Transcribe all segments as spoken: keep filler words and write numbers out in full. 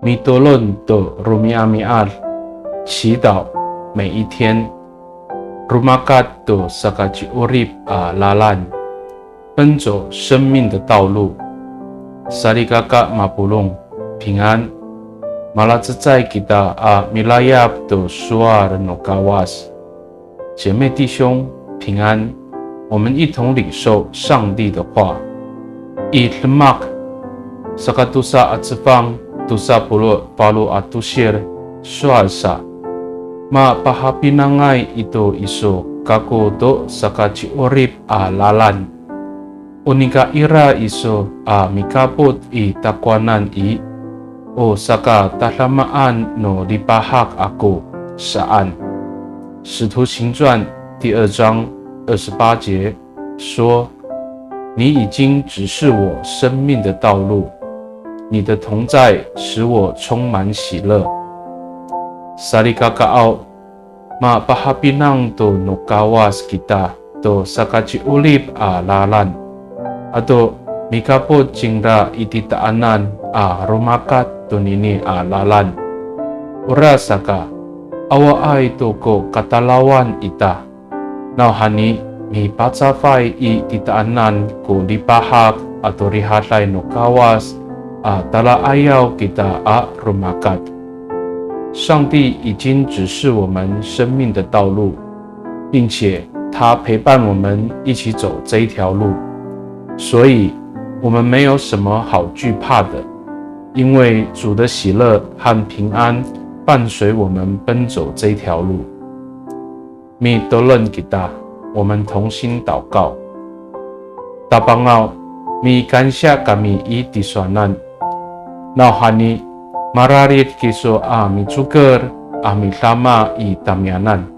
Mitolon to romi'ami'ad, 祈祷每一天。Romakat to sakaci'orip a lalan, 奔走生命的道路。Salikaka mapolong, 平安。Malacecay kita a milayap to sowal no Kawas. 姐妹弟兄，平安。我们一同领受上帝的话。I Demak, sakatosa a cefang, tosa polo' falo a tosil, sowal sa, mapahapinangay ito iso kako to sakaci'orip a lalan. O nika ira iso a mikapot i takowanan i, o sakatadamaan no lipahak ako saan. 使徒行传第二章二十八节说，你已经指示我生命的道路，你的同在使我充满喜乐。Salikakaaw, mapahapinang to no Kawas kita to sakaci'orip a lalan. Ato mikapot cingra i titaanan a romakat tonini a lalan. Orasaka, awaay to ko katalawan ita. Nawhani, mipacafay i titaanan ko lipahak ato rihaday no Kawas a tala'ayaw kita a romakat. 上帝已经指示我们生命的道路，并且他陪伴我们一起走这一条路，所以我们没有什么好惧怕的，因为主的喜乐和平安伴随我们奔走这一条路。Mitolon kita, 我们同心祷告。Tapangaw, mikansiya kami i tisowanan. Nawhani, mararid kiso a micoker a midama i tamiyanan.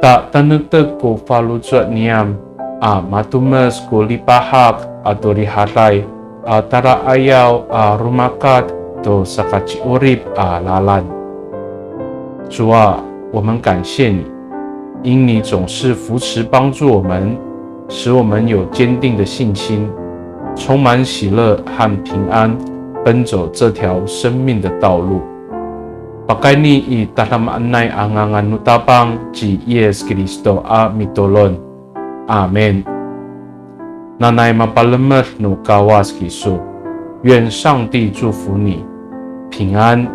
Ta tanektek ko faloco' niyam a matomes ko lipahak ato rihaday a tala'ayaw a romakat to sakaci'orip a lalan. 主啊，我们感谢你，因你总是扶持帮助我们，使我们有坚定的信心，充满喜乐和平安，奔走这条生命的道路。Pakayni i tadamaanay a ngangan no Tapang ci Yis Kristo a mitolon. Amin. Nanay mapalemed no Kawas kiso. 愿上帝祝福你，平安。